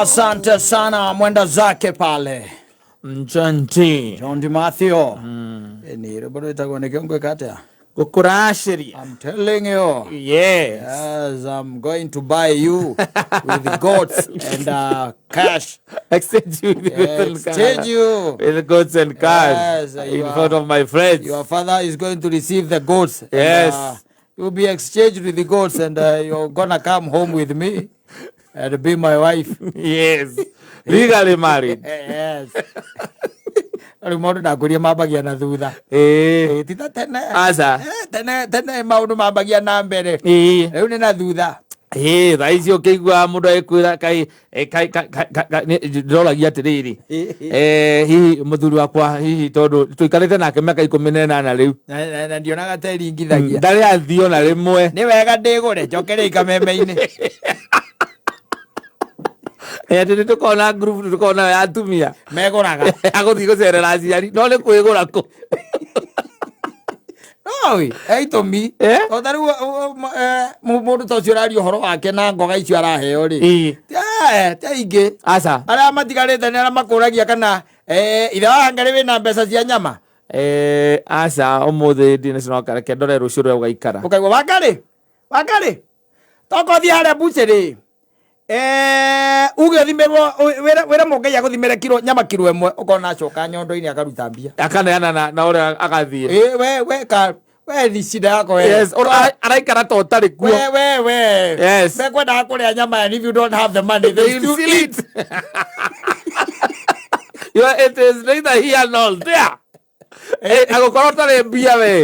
Asante sana mwenda zake pale Njanti. John Di Mathio. Ni rwĩmbo rwĩtagwo nĩkĩo ngwĩka atĩa? Gũkũracĩria. I'm telling you. Yes. Yes, I'm going to buy you with goats and cash. Exchange you with Yeah, goats and exchange cash. you. With goats and cash. Yes, in you front of my friends. Your father is going to receive the goats. And, Yes. You'll be exchanged with the goats and you're gonna come home with me and be my wife. Yes. Legally married. Yes. Rĩu maũndũ ndakwĩria mambagia na thutha. Eh. Ĩ, ti ta tene. Aca. Eh, tene tene maũndũ mambagia na mbere. Eh. Rĩu nĩ na thutha. Ĩ, thaa ici ũkĩigua mũndũ agĩkwĩra kai eh, kai kai kai ndĩroragia atĩrĩrĩ, eh, hihi mũthuri wakwa, hihi tondũ tũikarĩte nake mĩaka 18 rĩu, Na ndionaga ta ĩringithagia. Ndarĩ athiĩ ona rĩmwe. Nĩ wega ndĩgũre njokere ikameme-inĩ. Eh, atĩ nĩ tũkoragwo na group, nĩ tũkoragwo nayo ya atumia megũraga. Agũthiĩ gũcerera aciari, no nĩ kwĩgũra kũ? Oi, e itũmi. Eh? O ta rĩu mũndũ ta ũcio ũraria ũhoro wake na ngoga icio araheo rĩ. Ĩ. Ti aingĩ. Aca. Arĩa matigarĩte nĩ arĩa makũragia kana ithe wa Hangarĩ wĩna mbeca cia nyama. Eh, aca, ũmũthĩ ndinacoka, reke ndore rũciũ ũrĩa ũgaikara. Ũkaigua Wangarĩ, Wangarĩ, toka ũthiĩ harĩa bucĩrĩ. Uge ũthimĩrwo wĩre mũngai agũthimĩre kiro nyama kiro 1, ũkona acoka nyondo-inĩ akaruta mbia. Akaneana na ũrĩa agathiĩ. Ĩ, we ka we ni shida yako we. Yes, araikara ta ũtarĩ kuo. We we we. Yes. Mekwendaga kũrĩa nyama and if you don't have the money they They still will still eat. You are, it is neither here nor there. Eh, agũkorwo ũtarĩ mbia we.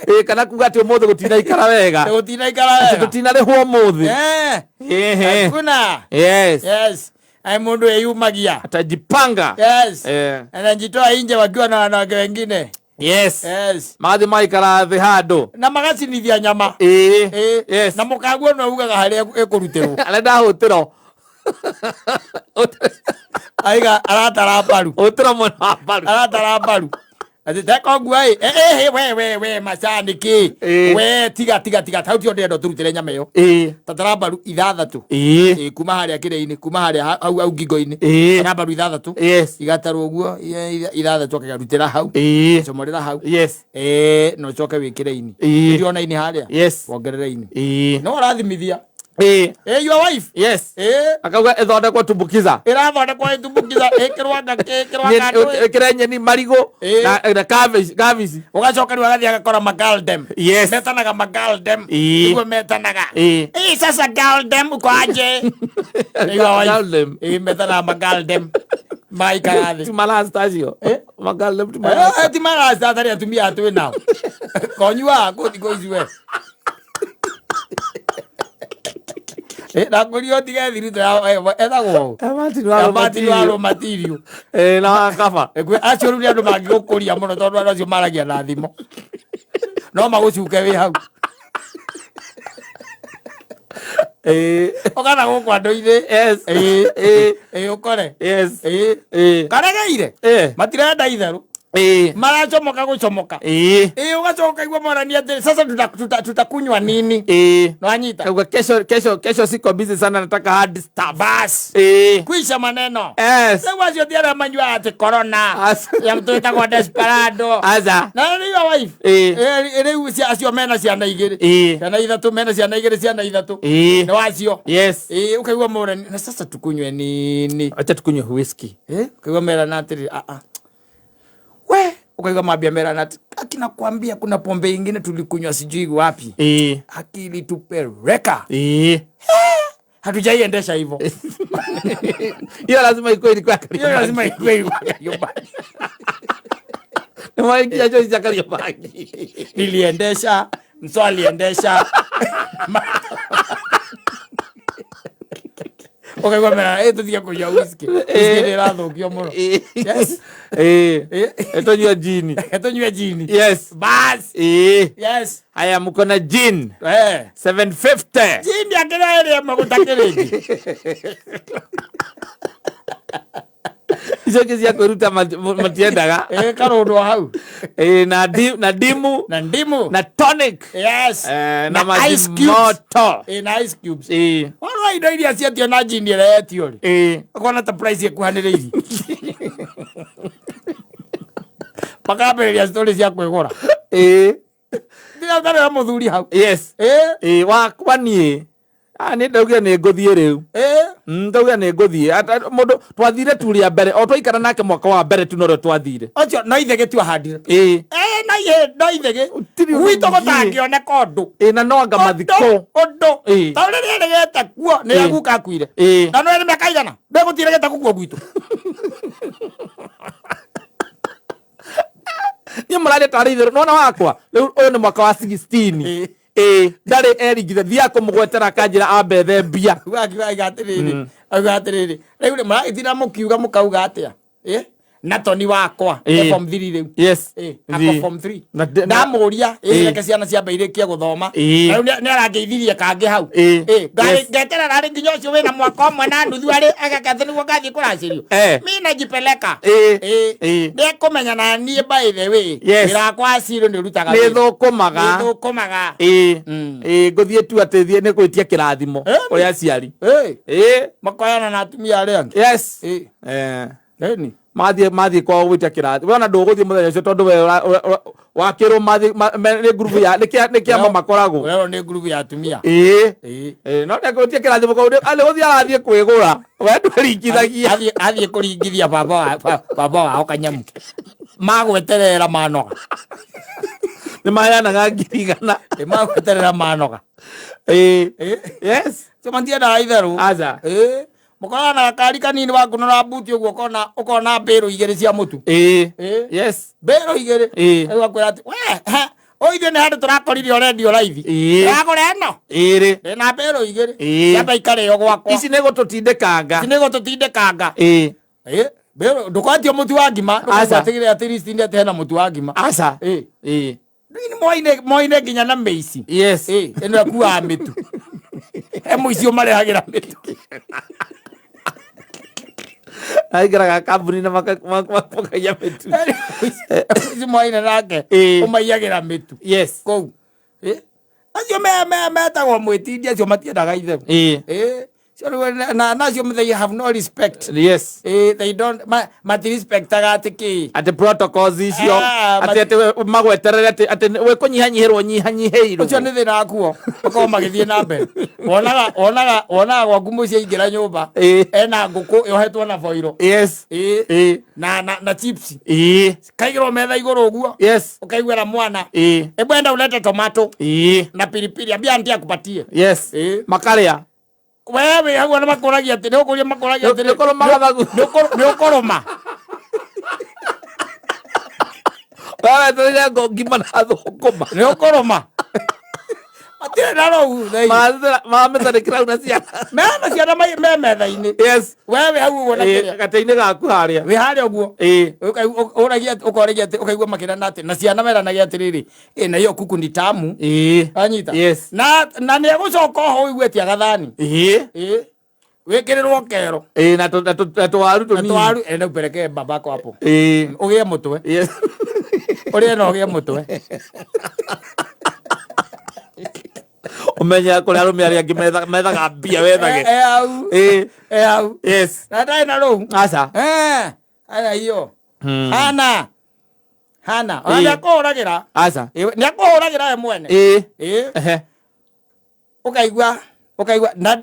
Eh, kana kuga atĩ ũmũthĩ gũtinaikara wega. Gũtinaikara Atĩ wega. tũtinarĩhwo ũmũthĩ. Eh. Ehe. Hakuna. Yes. Yes. Ai mundu eyumagia. Atajipanga. Yes. Eh. Anajitoa nje wakiwa na wanawake wengine. Yes. Yes. Magathiĩ magaikara thĩ handũ. Na magacinithia nyama. Ĩĩ. Ĩĩ. Yes. Na mũkaguo no ugaga harĩa ĩkũrutĩrwo. Arenda hũtĩro. Aiga aratara mbaru. Hũtĩro mwena wa mbaru. Aratara mbaru. Ati teka ũguo ĩ. Eh, eh, we we we macani kĩ. Ĩĩ. We tiga tiga tiga hau tio ndĩrenda ũtũrutĩre nyama ĩyo. Ĩĩ. Tatara mbaru 6. Ĩĩ. Ĩĩ, kuma harĩa kĩrĩa-inĩ, kuma harĩa hau hau ngingo-inĩ. Ĩĩ. Tatara mbaru 6. Yes. Igatarwo ũguo 6 akagarutĩra hau. Ĩĩ. Comorera hau. Yes. Eh, no ũcoke wĩkĩre ini. Ĩĩ. Ndĩrona ini harĩa. Yes. Wongerere ini. Ĩĩ. No ũrathimithia. Ĩĩ. Eh, your wife. Yes. Eh, Akauga ĩthondekwo tumbukiza. Ĩrathondekwo ĩtumbukiza ĩkĩrwo anga ĩkĩrwo anga ndũĩ. Ĩkĩre nyeni, marigũ Ĩĩ. na cabbage, cabbage. Ũgacoka rĩu agathiĩ agakora magaldem. Yes. Metanaga magaldem. Ĩĩ. Nĩguo metanaga. Ĩĩ. Ĩĩ, sasa galdem uko aje? Your wife. Galdem. Ĩĩ, metanaga magaldem. Maikara thĩ. Ti marasta acio. Eh? Magaldem ti marasta. Eh, ti marasta atarĩ atumia twĩ nao. Konyua kũ thikũ ici we. Eh, ndakwĩrire ũtige thiritũ ya ethagwo ũ? Eh, Martin wa Ya Martin wa Rũmatirio. Rũmatirio. Eh, na wa kaba. Eh, acio rĩu nĩ andũ mangĩgũkũria mũno tondũ andũ acio maragia na thimo. No magũcuke wĩ hau. Eh. Ũkana gũkũ andũ-inĩ. Yes. Ĩĩ. Eh. Ĩĩ, ũkore. Yes. Ĩĩ. Eh. Karegeire. Eh. Matirenda itherũ. Eh. Maracomoka gũcomoka. Eh. Ĩĩ, ũgacoka ũkaigua morania atĩrĩ, sasa tutakunywa nini? Eh. Nwanyita. Kauga kesho kesho kesho siko busy sana, nataka hard stuff. Bas. Eh. Kwisha maneno. Yes. Rĩu acio ti arĩa manyuaga atĩ corona Aca. ya mtu wĩtagwo desperado. Aca. Na rĩu your wife. Ĩĩ. Eh, rĩu acio mena ciana 2. Ĩĩ. Ciana 3, mena ciana 2, ciana 3. Ĩĩ. Nĩ wacio. Yes. Ĩĩ, ũkaigua morani na sasa tukunywe nini? Acha tukunywe whisky. Eh, ũkaigua merana atĩrĩ, a a. We, ukaigua mambia merana atĩ akina kuambia kuna pombe ingine tulikunywa sijui wapi. Ĩĩ. Akili tupeleka. Ĩĩ. Hatujaiendesha hivyo. Hiyo lazima ikuwe ilikuwa Hiyo lazima ikuwe ilikuwa Kariobangi. Nĩ waingia njohi cia Kariobangi. Niliendesha, mso aliendesha. Ũkaigua mera, eh, tũtige kũnyua whisky. Whisky nĩ ĩrathũkio mũno. Yes. Eh. Eh. Tũnyue gin. Tũnyue gin. Yes. Bas. Eh. Yes. Haya, mko na gin. Eh. 750. Gin akĩra ĩrĩa ĩmwe gũtakĩrĩ. Icio ingĩ cia kwĩruta matiendaga. Ĩ karũndwo hau. Ĩ, na na ndimu. Na ndimu. Na tonic. Yes. Na maji ice cubes. moto. Ĩ, na ice cubes. Ĩ. Wona indo iria cietio na jini ĩrĩa yetio rĩ. Ĩ. Ũkona ta price ĩkuhanĩrĩirie. Makambĩrĩria story cia kwĩgũra. Ĩ. Nginya ũtarĩ na mũthuri hau. Yes. Ĩ. Ĩ, wakwa niĩ. Ah, nĩ ndaugire nĩ ngũthiĩ rĩu. Ĩ. Ndaugire nĩ ngũthiĩ. Mũndũ twathire tu rĩa mbere, o twaikara nake mwaka wa mbere tu norĩo twathire. Ũcio no ithegĩ tu ahandire. Ĩ. Ĩ, no ihe, no ithegĩ. Gũtirĩ ũndũ Gwitũ ũngĩ. gũtangĩoneka ũndũ. Ĩ, na no anga mathiko. Ũndũ. Ĩ. Tondũ rĩrĩa rĩgete kuo nĩ Ĩ. guka akuire. Ĩ. Na no nĩ mĩaka igana. Ndegũtirĩ kuo gwitũ. Niĩ mũraria tarĩ itherũ. Nĩwona wakwa? Rĩu ũyũ nĩ mwaka wa 16. Ĩ. Ĩ, ndarĩ erigitha, thiaga kũmũgwetera akanjĩra ambethe mbia. Auga akiuga atĩrĩrĩ, auga atĩrĩrĩ, rĩu rĩ, mũragĩtinda mũkiuga mũkauga atĩa? Ĩ? Na toni wakwa, Ĩ. e form 3 rĩu. Yes. Ĩ, Thi. ako form 3. Na Ndamũria, ĩ, Ĩ. reke ciana ciambe irĩkie gũthoma. Ĩ. Na rĩu nĩ arangĩithirie kangĩ hau. Ĩ. Ĩ, Yes. ngeterera rĩ nginya ũcio wĩna mwaka ũmwe na nuthu arĩ agakathe nĩguo ngathiĩ kũracĩrio. Eh. Mi najipeleka. Ĩ. Ĩ. Ĩ. Nĩekũmenya na niĩ by the way. Yes. Wĩra wakwa wa ciro nĩ ũrutaga Nĩ wĩra. thũkũmaga. Nĩ thũkũmaga. Ĩ. Mm. Ĩ, ngũthiĩ tu atĩ thiĩ nĩ gwĩtia kĩrathimo Ĩ. kũrĩ aciari. Ĩ. Ĩ. Makoyana na atumia arĩa angĩ. Yes. Ĩ. Eh. Ĩni. Mathiĩ kwao gwĩtia kĩrathimo. We ona ndũgũthiĩ mũthenya ũcio tondũ we wakĩrwo mathiĩ nĩ ngurubu ya, nĩ kĩama makoragwo. Ũrerwo nĩ ngurubu ya atumia. Ĩ. Ĩ. Ĩ, no nĩ gwĩtia kĩrathimo kũu, nĩ gũthiĩ arathiĩ kwĩgũra. We ndwĩringithagia. Athiĩ kũringithia baba wao kanyamu. Magweterera manoga. Nĩ maheanaga ngiri igana. Nĩ magweterera manoga. Ĩ. Ĩ. Yes. Cio matiendaga itherũ. Aca. Ĩ. Mũkorana na gakari kanini wakunũra mbuti ũguo ũkona mbĩrũ igĩrĩ cia mũtu. Ĩ. Ĩ. Yes. Mbĩrũ igĩrĩ. Ĩ. Rĩu akwĩra atĩ, we, ha, ũyũ ithuĩ nĩ handũ tũrakorire ũrendio raithi. Ĩ. Ũragũra ĩno? Ĩrĩ. Ndĩna mbĩrũ igĩrĩ. Ĩ. Ciamba ikarĩo gwakwa. Ici nĩ gũtũtindĩkanga. Ici nĩ gũtũtindĩkanga. Ĩ. Ĩ. Mbĩrũ, ndũkwatio mũtu wa ngima. Aca. Ndũkwatigĩrĩra atĩ list inĩ atĩ hena mũtu wa ngima. Aca. Ĩ. Ĩ. Rĩu nĩ moine nginya na mĩici. Yes. Ĩ, ĩno ĩkuaga mĩtu. He mũici ũmarehagĩra mĩtu. Aingĩraga kambuni na makaiya mĩtu. Mũici moine nake Ĩ. ũmaiyagĩra mĩtu. Yes. Kũu. Ĩ. Acio metagwo mwĩtindi acio matiendaga itherũ. Ĩ. Ĩ. Cio rĩu na acio they have no respect. Yes. Ĩ, they don't matirespectaga atĩ kĩ. Atĩ protocols icio, Ah, atĩ we magweterere atĩ we kũnyihanyihĩrwo nyihanyihĩirwo. Ũcio nĩ thĩna wakuo, makorwo magĩthiĩ na mbere. Wonaga gwaku mũciĩ aingĩra nyũmba, Ĩ. ena ngũkũ yohetwo na boiro. Yes. Ĩ. Ĩ. Na chips. Ĩ. Kaigĩrwo metha igũrũ ũguo. Yes. Ũkaiguĩra mwana. Ĩ. Hebu enda ulete tomato Ĩ. na pilipili, ambia auntie akupatie. Yes. Ĩ. Makarĩa. We wĩ hau ona makũragia atĩ, nĩ ũkũria makũragia atĩrĩ. Nĩ ũkũrũma gathagu. Nĩ ũkũrũma. We wetereire ngo ngima na thũkũma. Nĩ ũkũrũma. Matirĩ na rũu thĩinĩ. Mamĩtharĩkĩra hau na ciana. Mena ciana me metha-inĩ. Yes. We wĩ hau ũguo na Ĩ, kĩrĩa. gatĩ-inĩ gaku harĩa. Wĩ harĩa ũguo. Ĩ. Ũragia ũkoragia atĩ ũkaigua makĩrana atĩ na ciana meranagia atĩrĩrĩ, ĩ na hiyo kuku ni tamu. Ĩ. Wanyita? Yes. Na nĩ egũcoka oho ũigue ti agathani. Ĩ. Ĩ. Wĩkĩrĩrwo kero. Ĩ, na tũwaru Na tũnini. tũwaru, enda upelekee babako hapo. Ĩ. Ũgĩe mũtwe. Yes. Ũrĩe na ũgĩe mũtwe. Ũmenye kũrĩa arũme arĩa angĩ methaga mbia wethage. E hau. Ĩ. E hau. Yes. Na ndarĩ na rũu. Aca. Haya hiyo. Hana. Hana. Ona Ĩ. nĩ akũhũragĩra. Aca. Ĩ, nĩ akũhũragĩra we mwene. Ĩ. Ĩ. Ehe. Ũkaigua, na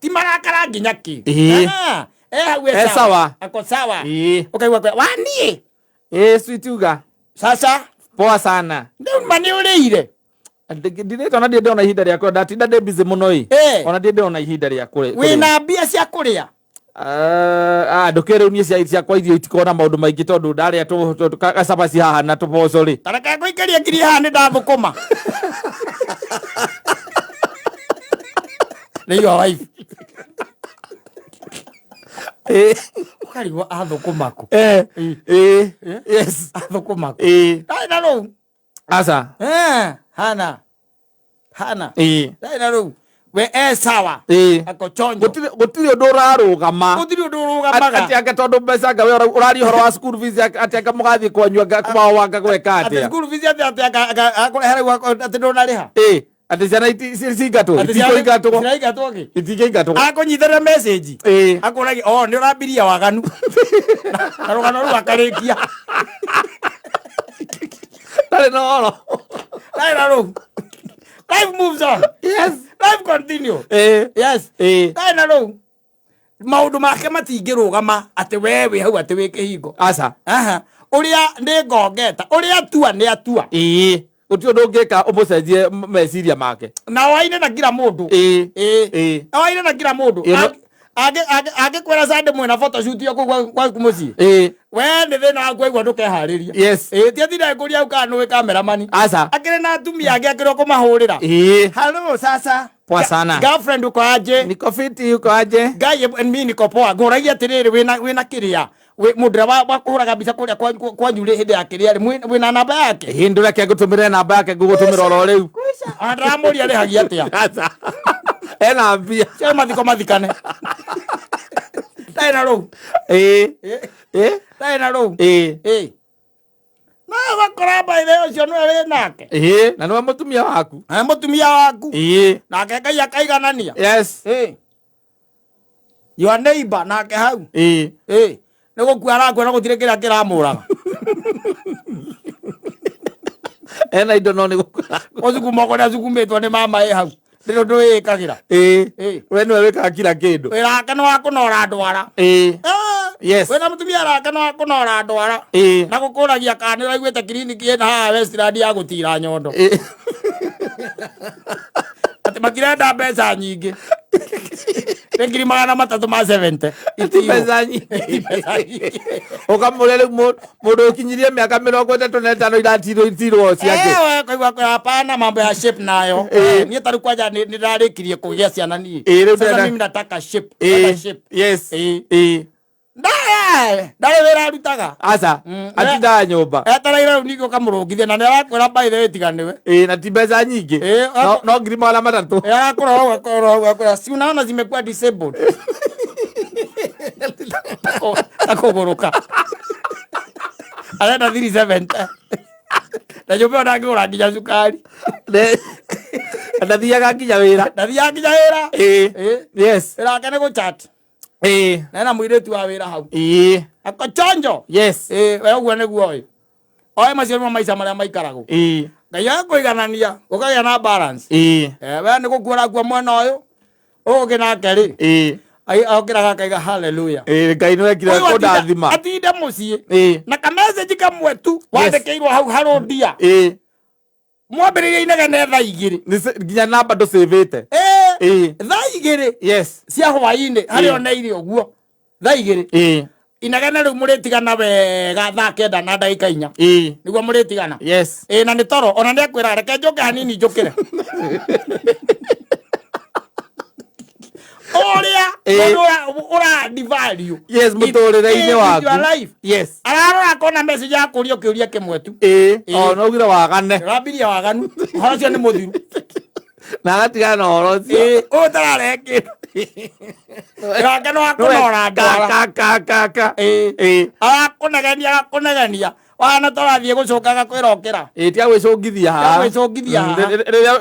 ti marakara nginya kĩ. Ĩ. Ah, e hau e E sawa. Ako sawa. Ĩ. Ũkaigua kwa, wa niĩ. Ĩ, sweet uga. Sasa. Poa sana. Rĩu ma nĩ ũrĩire. Ndirĩte ona ndirĩ ndĩrona ihinda rĩa kũrĩa, ndatinda ndĩ busy mũno ĩ. Ĩ. Ona ndirĩ ndĩrona ihinda rĩa kũrĩa. Wĩna mbia cia kũrĩa? Ndũkĩrĩ rĩu niĩ ciakwa irio itikoragwo na maũndũ maingĩ tondũ ndarĩa gacabaci haha na tũboco rĩ. Ta reke ngũikĩrie ngiri haha nĩ ndathũkũma. Nĩ your wife. Ĩ. Ũkarigwo athũkũma kũ? Ĩ. Ĩ. Ĩ. Yes. Athũkũma kũ? Ĩ. Ndarĩ na rũu. Aca. Hana. Hana. Ĩ. Ndarĩ na rũu. We e sawa. Ĩĩ. Ako chonjo. Gũtirĩ ũndũ ũrarũgama. Gũtirĩ ũndũ ũrũgamaga. Atĩ anga tondũ mbeca anga we ũraria ũhoro wa school fees, atĩ anga mũgathiĩ kwanyu anga kwao anga gwĩka Atĩ atĩa? school fees atĩ akũrehere atĩ ndũnarĩha. Ĩĩ, atĩ ciana cingatwo, Atĩ ciana- itikũingatwo. Ciraingatwo kĩ? Itingĩingatwo. Akũnyitĩrĩra message. Ĩĩ. Akũragia, oh, nĩ ũrambirie waganu. Na rũgano rũu akarĩkia. Ndarĩ na ũhoro. Ndarĩ na rũu. Life moves on. Yes. Life continue. Ĩĩ. Yes. Ĩĩ. Ndarĩ na rũu. Maũndũ make matingĩrũgama atĩ we wĩ hau atĩ wĩ kĩhingo. Aca. Aha. Ũrĩa nĩ ngongeta, ũrĩa atua nĩ atua. Ĩĩ. Gũtirĩ ũndũ ũngĩka ũmũcenjie meciria make. Na waine na kila mũndũ. Ĩĩ. Ĩĩ. Ĩĩ. Na waine na kila mũndũ. Ĩĩ, no- Angĩkwĩra Sunday mwĩna photoshoot yo kũu gwaku mũciĩ. Ĩĩ. We nĩ thĩna waku waigua ndũkeharĩria. Yes. Ĩĩ, ti atinda ngũria hau kana nĩũĩ kameramani. Aca. Akĩrĩ na atumia angĩ akĩrĩ kũmahũrĩra. Ĩĩ. Hello sasa. Poa sana. Girlfriend uko aje? Niko fiti, uko aje? Ngai mimi niko poa. Ngũragia atĩrĩrĩ wĩna wĩna kĩrĩa. Wĩ mũndũ ũrĩa wa kũhũraga mbica kũrĩa kwanyu rĩ hĩndĩ ya kĩrĩa rĩ wĩna namba yake? Ĩĩ, ndũreke ngũtũmĩre namba yake, ngũgũtũmĩra oro rĩu. Ona ndĩramũria arĩhagia atĩa. Aca. Ena mbia. Cia mathiko mathikane. Ndarĩ na rũu. Ĩĩ. Ĩĩ. Ndarĩ na rũu. Ĩĩ. Ĩĩ. No ũgakora mbaithe ũcio nĩwe wĩ nake. Ĩĩ, na nĩwe mũtumia waku. Na mũtumia waku. Ĩĩ. Nake Ngai akaiganania. Yes. Ĩĩ. Your neighbor nake hau. Ĩĩ. Ĩĩ. Nĩ gũkua arakua na gũtirĩ kĩrĩa kĩramũraga. Ena indo no nĩ gũkua. Ũcukuma kũrĩa acukumĩtwo nĩ mama ĩ hau. Ndĩrĩ ũndũ wĩĩkagĩra. Ĩĩ. Ĩĩ. We nĩwe wĩkaga kila kĩndũ. Wĩra wake nĩ wa kũnora ndwara. Ĩĩ. Yes. Wĩna mũtumia wake nĩ wa kũnora ndwara. Ĩĩ. Na gũkũragia kana nĩ ũraiguĩte kiriniki ĩna haha Westland ya gũtira nyondo. Ĩĩ. Atĩ matirenda mbeca nyingĩ. Nĩ 370,000. Ti mbeca nyingĩ. Ti mbeca nyingĩ. Ũkamũria rĩu mũndũ ũkinyirie mĩaka 35 iratirwo itirwo ciake. Ewe kaigua kwa hapana mambo ya shape nayo. Ĩĩ. Niĩ tarĩu kwanja nĩ nĩndarĩkirie kũgĩa ciana niĩ. Ĩĩ, rĩu Sasa ndĩrenda- mimi nataka shape. Ĩĩ. Nataka shape. Yes. Ĩĩ. Ĩĩ. Ndarĩ ndarĩ wĩra arutaga. Aca. Atindaga nyũmba. Etereire rĩu ningĩ ũkamũrũngithia na nĩ arakwĩra by the way tiga nĩwe. Ĩĩ, na ti mbeca nyingĩ. Ĩĩ, No 300,000. Arakũrora ũguo, akũrora ũguo, akwĩra, si unaona zimekuwa disabled. Takũgũrũka. Arenda 370. Na nyũmba ĩyo ndangĩgũra nginya cukari. Ndathiaga nginya wĩra. Ndathiaga nginya wĩra. Ĩĩ. Ĩĩ. Yes. Wĩra wake nĩ gũchat. Ĩĩ. Na ena mũirĩtu wa wĩra hau. Ĩĩ. Ako chonjo. Yes. Ĩĩ, we ũguo nĩguo oĩ. Oĩ macio nĩmo maica marĩa maikaragwo. Ĩĩ. Ngai agakũiganania, ũkagĩa na balance. Ĩĩ. We nĩ gũkua ũrakua mwena ũyũ, ũyũ ũngĩ nake rĩ, Ĩĩ. okĩraga akaiga hallelujah. Ĩĩ, Ngai nĩ wekire Ũyũ kũndathima. atinde mũciĩ Ĩĩ. na kamessage kamwe tu Yes. wandĩkĩirwo hau harũndia Ĩĩ. mwambĩrĩria inegene thaa igĩrĩ. Nĩ nginya namba ndũcĩvĩte. Ĩĩ. Ĩĩ. Thaa igĩrĩ Yes. cia hwaĩ-inĩ harĩa Ĩĩ. oneire ũguo thaa igĩrĩ. Ĩĩ. Inegene rĩu mũrĩtigana wega thaa 9 na ndagĩka 4. Ĩĩ. Nĩguo mũrĩtigana. Yes. Ĩĩ, na nĩ toro ona nĩ akwĩra reke njũke hanini njũkĩre. Ũrĩa Ĩĩ. mũndũ ũra devalue. Yes, mũtũrĩre-inĩ In waku. your life. Yes. Ararora akona message ya kũũria kĩũria kĩmwe tu. Ĩĩ. Ĩĩ. O no ugire wagane. Ũrambirie waganu. Ũhoro ũcio nĩ mũthiru. Na agatigana na ũhoro ũcio. Ĩĩ, ũyũ ũtararehe kĩndũ. Wake nĩ wa kũnora ndwara. Ka ka ka ka. Ĩĩ. Ĩĩ. Arakũnegenia agakũnegenia. Wana tũrathiĩ gũcũnga agakwĩra ũkĩra. Ĩĩ, tiga gwĩcũngithia haha. Tiga gwĩcũngithia haha. Rĩrĩa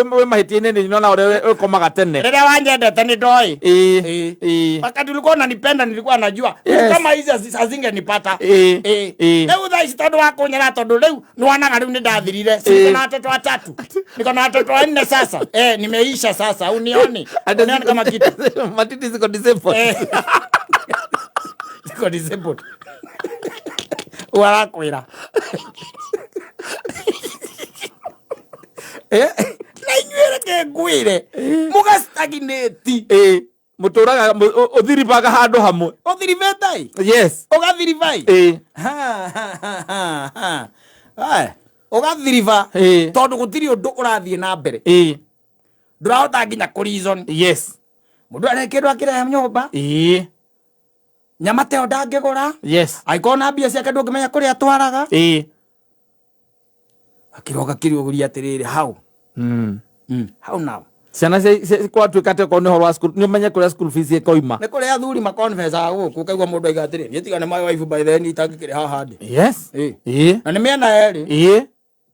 wĩ mahĩtia-inĩ nĩ nyonaga ũrĩa ũkomaga tene. Rĩrĩa wanyendete nĩ ndoĩ. Ĩĩ. Ĩĩ. Ĩĩ. Wakati ulikuwa unanipenda nilikuwa najua. Yes. Kama hizi hazingenipata. Ĩĩ. Ĩĩ. Ĩĩ. Rĩu thaa ici tondũ wa kũnyera tondũ rĩu nĩwonaga rĩu nĩndathirire. Si niko na watoto watatu. Niko na watoto wanne sasa. Nimeisha sasa. Unioni. Unioni kama kitu. Matiti ziko disabled. Ziko disabled. Warakwĩra. Na inyuĩ reke ngwĩre, mũgastagnate. Ĩĩ. Mũtũraga ũthiribaga handũ hamwe. Ũthiribĩte ĩ? Yes. Ũgathiriba ĩ? Ĩĩ. Ha, ha, ha, ha, ha. Aya, ũgathiriba Ĩĩ. tondũ gũtirĩ ũndũ ũrathiĩ na mbere. Ĩĩ. Ndũrahota nginya kũ reason. Yes. Mũndũ arĩ kĩndũ akĩrehe nyũmba. Ĩĩ. Nyama ta ĩyo ndangĩgũra. Yes. Angĩkorwo na mbia ciake ndũngĩmenya kũrĩa atwaraga. Ĩĩ. Akĩroka kĩrĩũria atĩrĩrĩ, how? How now? Ciana kwatuĩka atĩ okorwo nĩ ũhoro wa school, nĩ ũmenye kũrĩa school fees ĩkoima. Nĩ kũrĩ athuri makonfesaga gũkũ, ũkaigua mũndũ aiga atĩrĩ, niĩ tiga nĩ my wife by then itangĩkĩrĩ haha ndĩ. Yes. Ĩ. Ĩ. Na nĩ mĩena yerĩ. Ĩ.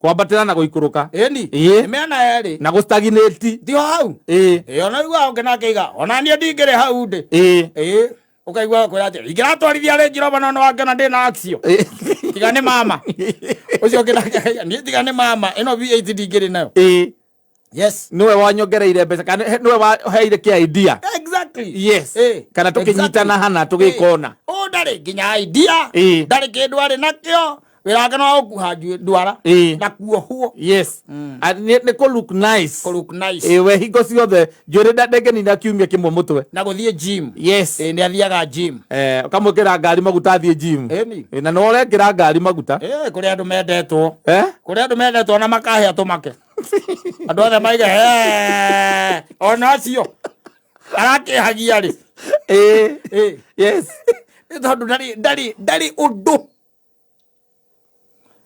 Kwambatĩra na gũikũrũka. Ĩni. Ĩ. Nĩ mĩena yerĩ. Na gũstagnate. Ti o hau. Ĩ. Ĩ, ona ũiguaga ũngĩ nake aiga, ona niĩ ndingĩrĩ hau ndĩ. Ĩ. Ĩ. Ũkaigua kwĩra atĩ, ingĩratwarithia Range Rover no nĩwangĩona ndĩ na axio. Ĩ. Tiga nĩ mama. Ũcio ũngĩ nake akaiga, niĩ tiga nĩ mama, ĩno V8 ndingĩrĩ nayo. Ĩ. Yes. Nĩwe wanyongereire mbeca kana nĩwe waheire kĩ idea. Exactly. Yes. Ĩ. Kana tũkĩnyitana hana tũgĩkona. Ũ ndarĩ nginya idea. Ĩ. Ndarĩ kĩndũ arĩ nakĩo. Wĩra wake no wa gũkuha ndwara. Ĩ. Na kuohwo. Yes. Nĩ kũ look nice. Kũ look nice. Ĩ, we hingo ciothe njuĩrĩ ndengĩnina kiumia kĩmwe mũtwe. Na gũthiĩ gym. Yes. Ĩ, nĩ athiaga gym. Eh, ũkamwĩkĩra ngari maguta athiĩ gym. Ĩni. Ĩ, na nĩwe ũrekĩra ngari maguta. Ĩ, kũrĩ andũ mendetwo. Eh? Kũrĩ andũ mendetwo na makahĩa tũmake. Andũ othe maiga, "Hee, ona acio arakĩhagia rĩ." Ĩ. Ĩ. Yes. Nĩ tondũ ndarĩ ũndũ.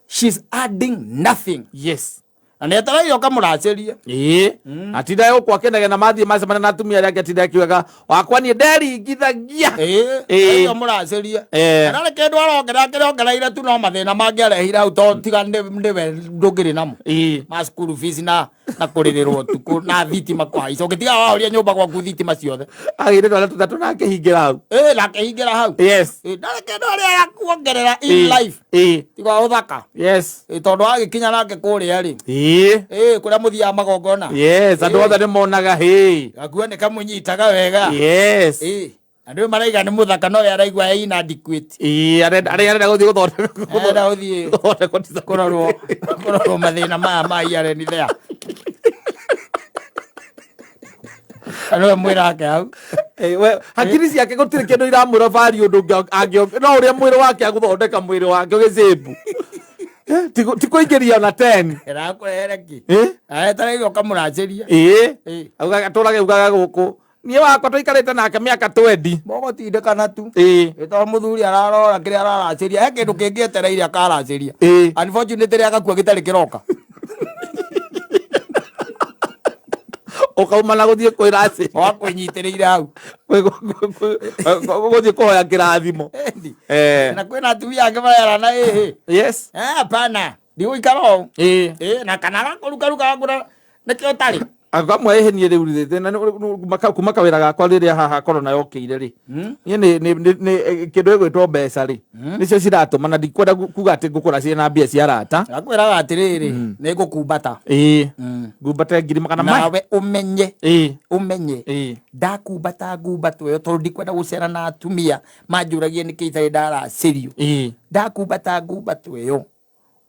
She's adding nothing. Yes. Na nĩ etereire ũkamũracĩrie. Ĩ. Atinda gũkũ akĩnegena mathiĩ macemania na atumia arĩa angĩ atinda akiugaga wakwa niĩ nderingithagia. Ĩ, Ĩ. etereire ũmũracĩrie. Eh. Na ndarĩ kĩndũ arongerera, kĩrĩa ongereire tu no mathĩna mangĩ arehire hau, to tiga nĩwe ndũngĩrĩ namo. Ĩ. Ma school fees na kũrĩrĩrwo ũtukũ na thitima kũhaica. Ũngĩtiga wahoria nyũmba gwaku thitima ciothe. Agĩire twana tũtatũ na akĩhingĩra hau. Ĩ, na akĩhingĩra hau. Yes. Ĩ, ndarĩ kĩndũ arĩa arakuongerera in Ĩ. life. Ĩ. Tiga ũthaka. Yes. Ĩ, tondũ agĩkinya nake kũrĩa rĩ. Ĩ. Ĩ, kũrĩa mũthiaga magongona. Yes, andũ othe nĩ monaga hĩ. Gakuo nĩ kamũnyitaga wega. Yes. Ĩ, andũ maraiga nĩ mũthaka no we araigua e inadequate. Ĩ, arenda arĩa arenda gũthiĩ gũthondekwo. Arenda gũthiĩ gũthondekwo disability. Kũrorwo mathĩna maya ma here and there. Na nĩwe mwĩrake hau. Ĩ, we hakiri ciake gũtirĩ kĩndũ iramwĩra value ũndũ ũngĩ no ũrĩa mwĩrĩ wake agũthondeka mwĩrĩ wake ũgĩcĩmbu. Ti kũingĩria ona 10. Ĩrakũrehere kĩ? Ĩ? Etereire ũkamũracĩria. Ĩ. Ĩ. Augaga atũrage augaga gũkũ. Niĩ wakwa tũikarĩte nake mĩaka 20. Mũgũtindĩkana tu. Ĩ. Ĩ, tondũ mũthuri ararora kĩrĩa araracĩria. He kĩndũ kĩngĩ etereire akaracĩria. Ĩ. Unfortunately agakua gĩtarĩ kĩroka. Ũkauma na gũthiĩ kwĩracĩria. Wakwĩnyitĩrĩire hau. Gũthiĩ kũhoya kĩrathimo. Ĩndi. Eh. Na kwĩna atumia angĩ marerana ĩhĩ. Yes. Eh, hapana. Ndigũikara ũũ. Ĩ. Ĩ, na kana agakũrukaruka agakũra nĩkĩo ũtarĩ. Akamwe ĩhĩ niĩ rĩu rĩ, thĩna nĩ kuma kawĩra gakwa rĩrĩa haha corona yokĩire rĩ. Niĩ nĩ kĩndũ gĩgwĩtwo mbeca rĩ. Nĩcio ciratũma na ndikwenda kuga atĩ ngũkũra ciĩna mbia cia arata. Ngakwĩraga atĩrĩrĩ, nĩ ngũkumbata. Ĩ. Ngumbate ngiri magana ma. Nawe ũmenye. Ĩ. Ũmenye. Ĩ. Ndakumbata ngumbato ĩyo tondũ ndikwenda gũcera na atumia manjũragie nĩkĩ itarĩ ndaracĩrio. Ĩ. Ndakumbata ngumbato ĩyo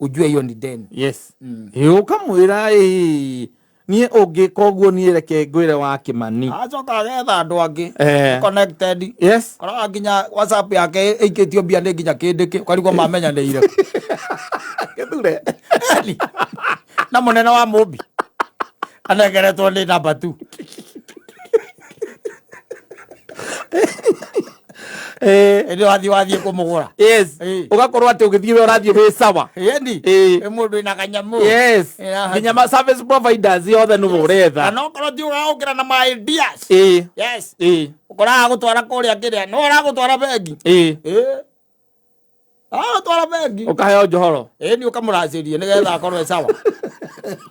ujue hiyo ni deni. Yes. Ĩ, ũkamwĩra ĩ niĩ ũngĩka ũguo niĩ reke ngwĩre wa Kĩmani. Acoka agetha andũ angĩ. Eh. Connected. Yes. Koraga nginya WhatsApp yake ĩikĩtio mbia nĩ nginya kĩndĩkĩ ũkarigwo mamenyanĩire. Gĩthure. Eni. Na mũnene wa Mũmbi anengeretwo nĩ namba 2. Eh. Ĩndĩ wathiĩ kũmũgũra. Yes. Ĩ. Ũgakorwo atĩ ũgĩthiĩ we ũrathiĩ wĩ sawa. Ĩni. Ĩ. Ĩ mũndũ wĩna kanyamũ. Yes. Ĩ, Nginya ma service providers othe nĩwe ũretha. Na no korwo ti ũraũkĩra na ma ideas. Ĩ. Yes. Ĩ. Ũkoraga gũtwara kũrĩa kĩrĩa. No ũragũtwara bengi. Ĩ. Ĩ. Aragũtwara bengi. Ũkaheo njohoro. Ĩ ni ũkamũracĩrie nĩgetha akorwo e sawa.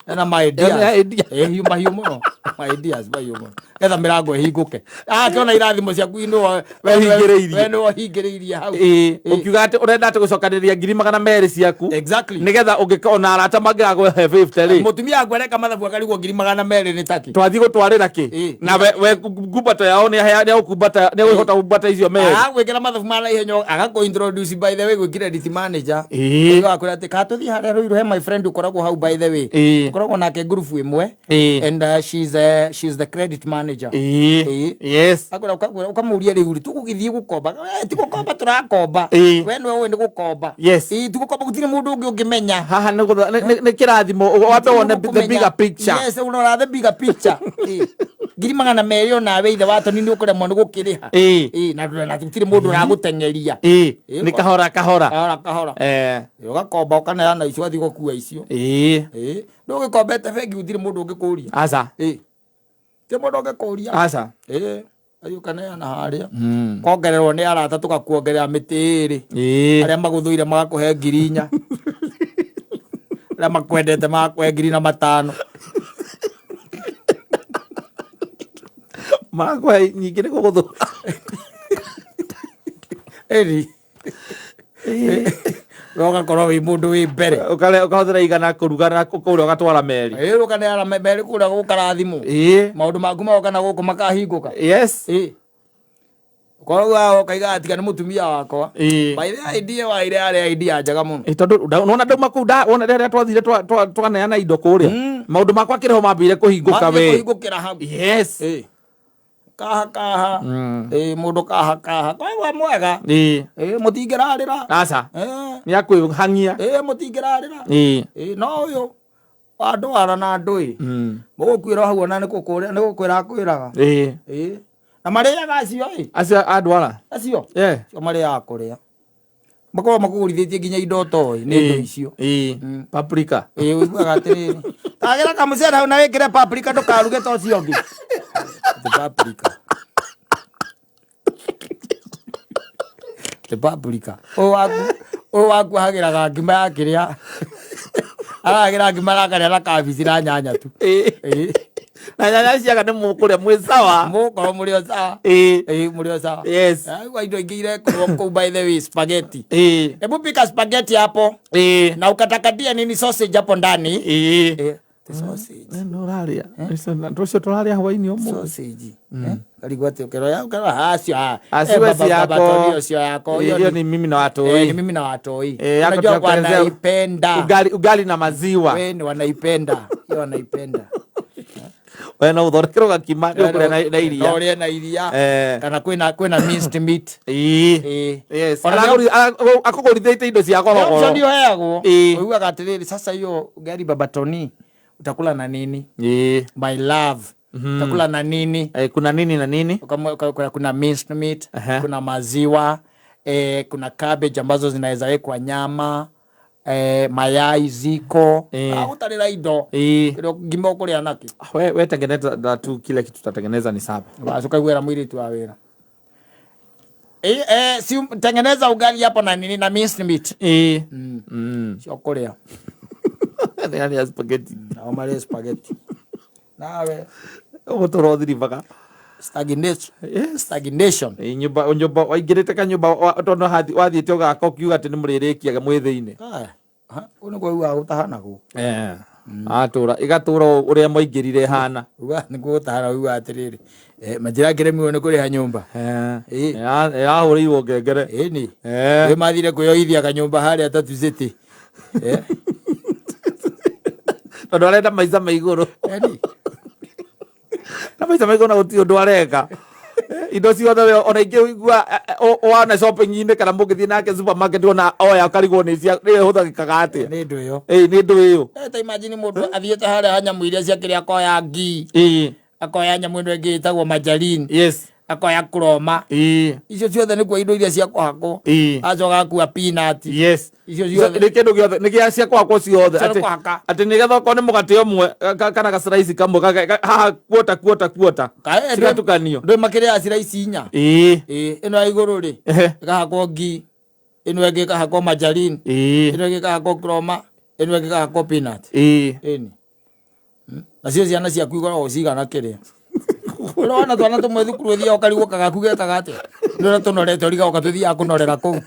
Ena ma ideas. Ena idea. Ĩ hiũ mahiũ mũno. Ma ideas mahiũ mũno. Getha mĩrango ĩhingũke. Akĩona irathimo ciaku nĩwe Ũhingĩrĩirie. we nĩwe ũhingĩrĩirie hau. Ĩ. Ũkiuga atĩ ũrenda atĩ gũcokanĩrĩria ngiri magana merĩ ciaku. Exactly. Nĩgetha ũngĩka ona arata mangĩgakũhe 50 rĩ. Mũtumia waku areka mathabu akarigwo ngiri magana merĩ nĩ taki. Twathiĩ gũtwarĩra kĩ? Ĩ. Na we ngumbato yao nĩ nĩ egũhota gumbata icio merĩ. Agagwĩkĩra mathabu ma naihenya agakũ introduce by the way gwĩ credit manager. Ĩ. Ũgakwĩra atĩ ka tũthiĩ harĩa Ruiru he my friend ũkoragwo hau by the way. Ĩ. Ũkoragwo nake group ĩmwe. Ĩ. And she's the credit manager. Ĩ. Ĩ. Yes. Akwĩra ũkamũria rĩu rĩ tũgũgĩthiĩ gũkomba. Ti gũkomba tũrakomba. Ĩ. We nĩwe ũĩ nĩ gũkomba. Yes. Ĩ, ti gũkomba gũtirĩ mũndũ ũngĩ ũngĩmenya. Haha nĩ nĩ kĩrathimo wambe wone the bigger picture. Yes, ũrora the bigger picture. Ĩ. Ngiri magana merĩ onawe ithe wa Tony nĩ ũkũremwo nĩ gũkĩrĩha. Ĩ. Ĩ, na gũtirĩ mũndũ ũragũteng'eria. Ĩ. Ĩ, Nĩ kahora kahora. Kahora kahora. Eh. Ĩ, ũgakomba ũkaneana icio ũgathiĩ gũkua icio. Ĩ. Ĩ, ndũgĩkombete bengi gũtirĩ mũndũ ũngĩkũria. Aca. Ĩ. Ti mũndũ ũngĩkũria. Aca. Ĩĩ, athiĩ ũkaneana harĩa. Kongererwo nĩ arata tũgakuongerera mĩtĩ ĩrĩ. Arĩa magũthũire magakũhe 4,000. Arĩa makwendete magakũhe 5,000. Magakũhe nyingĩ nĩ gũgũthũra. Ĩni. We ũgakorwo wĩ mũndũ wĩ mbere. Ũkahũthĩra 100 kũruga na kũrĩa ũgatwara meri. Ĩĩ, ũkaneana meri kũrĩa gũkarathimwo. Maũndũ maku magoka na gũkũ makahingũka. Yes. Ĩĩ. Koguo ũkaiga tiga nĩ mũtumia wakwa. By the way, idea wa ire yarĩ idea njega mũno. Ĩ, tondũ nĩwona ndauma kũu wona rĩrĩa twathire twaneana indo kũrĩa, maũndũ makwa kĩrĩho mambĩire kũhingũka Mambĩire we. kũhingũkĩra hau. Yes. Ĩ. Kaha kaha. Ĩ, mũndũ kaha kaha. Koguo mwega. Ĩ, mũtingĩrarĩra. Aca. Ĩ. Nĩ akwĩhang'ia. Ĩ, mũtingĩrarĩra. Ĩ, no ũyũ wa ndwara na ndũĩ. Mũgũkuĩra hau ona nĩ gũkũrĩa, nĩ gũkwĩra akwĩraga. Ĩ. Na marĩaga acio ĩ. Acio a ndwara? Acio? Acio marĩaga kũrĩa. Makoragwo makũgũrithĩtie nginya indo ũtoĩ nĩ indo icio. Paprika. Ĩ, ũiguaga atĩrĩrĩ. Tagĩra kamũcere hau na wĩkĩre paprika ndũkaruge ta ũcio ũngĩ. Atĩ paprika. Atĩ paprika. Ũyũ waku, ũyũ waku ahagĩraga ngima ya kĩrĩa. Arahagĩra ngima arakarĩa na kabici na nyanya tu. Ĩ. Na nyanya ciaga nĩ mũkũrĩa mwĩ sawa. Mũgũkorwo mũrĩ o sawa. Ĩ, mũrĩ o sawa. Yes. Kwa indo ingĩ irekwo kũu by the way, spaghetti. Hebu pika spaghetti hapo. Na ukatakatia nini sausage hapo ndani. The sausage. Nĩ ũrarĩa. Tũcio tũrarĩa hwainĩ ũmũthĩ. Sausage. Karigwo atĩ ũkĩroya, ũkĩroya, acio, ah. Acio si Baba, yako. baba, Tony, sio yako. Hiyo Hiyo ni ni mimi na watoi. Ni mimi na watoi. Yako Unajua tunakuelezea wanaipenda. Ugali, ugali na maziwa. We ni wanaipenda. Hiyo wanaipenda. We no uthondekerwo gakima nĩ ũkũrĩa na iria. No ũrĩe na iria. Kana kwĩna minced meat. Yes. Ona Akũgũrithĩtie indo cia goro goro. Option ũheagwo. Ũiguaga atĩrĩrĩ, sasa hiyo ugali Baba Tony utakula na nini? My love. Utakula na nini? Kuna nini na nini? Kuna minced meat, kuna maziwa, kuna cabbage ambazo zinaweza wekwa nyama, mayai ziko. Utarira indo. Kĩrĩa ngima ũkũrĩa nakĩ? We tengeneza tu kile kitu tutatengeneza ni sawa. Basi ukaiguĩra mũirĩtu wa wĩra. Si tengeneza ugali hapo na nini na minced meat. Cio kũrĩa. Nĩ arĩa spaghetti. Nao marĩe spaghetti. Nawe. Ũgũtũra ũthiribaga. Stagnation. Yes. Stagnation. Ĩ, nyũmba, nyũmba, waingĩrĩte kanyũmba, tondũ wathiĩte ũgaka ũkiuga atĩ nĩ mũrĩrĩkiaga mwĩ thĩinĩ. Aya. Ha, kũu nĩkuo ugaga gũtahanagwo. Atũra, ĩgatũra ũrĩa mwaingĩrire ĩhana. Uga nĩkuo gũtahana, ugaga atĩrĩrĩ. Manjĩra ngĩremirwo nĩ kũrĩha nyũmba. Ĩrahũrĩirwo ngengere. Ĩni. Ĩ mathire kwĩyoithia kanyũmba harĩa Tatu City. Tondũ arenda maica ma igũrũ. Ĩni. Na maica ma igũrũ na gũtirĩ ũndũ areka. Indo ciothe we ona ingĩ ũigua, wana shopping-inĩ kana mũngĩthiĩ nake supermarket ona oya ũkarigwo nĩ cia, nĩ ĩhũthagĩkaga atĩa? Nĩ ndũ ĩyo. Ĩ, nĩ ndũ ĩyo. Ta imagine mũndũ athiĩte harĩa ha nyamũ iria cia kĩrĩa akoya ngi. Akoya nyamũ ĩno ĩngĩ ĩtagwo margarine. Akoya kroma. Icio ciothe nĩkuo indo iria cia kũhakwo. Acoka akua peanut. Icio ciothe. Nĩ kĩndũ gĩothe, nĩ gĩa cia kũhakwo ciothe. Cia kũhaka. Atĩ nĩgetha okorwo nĩ mũgate ũmwe, kana ga slice kamwe, haha kuota, kuota, kuota. Kaĩ, Cigatukanio. ndũ makĩrĩa slice inya. Ĩno ya igũrũ rĩ, ĩkahakwo ngi, ĩno ĩngĩ ĩkahakwo margarine. Ĩno ĩngĩ ĩkahakwo kroma, ĩno ĩngĩ ĩkahakwo peanut. Ĩni. Nacio ciana ciaku ikoragwo cigana kĩrĩa. Ũrona twana tũmwe thukuru ũthiaga ũkarigwo kagaku gekaga atĩa. Nĩ ũrĩa tũnorete ũrigagwo ka tũthiaga kũnorera kũu.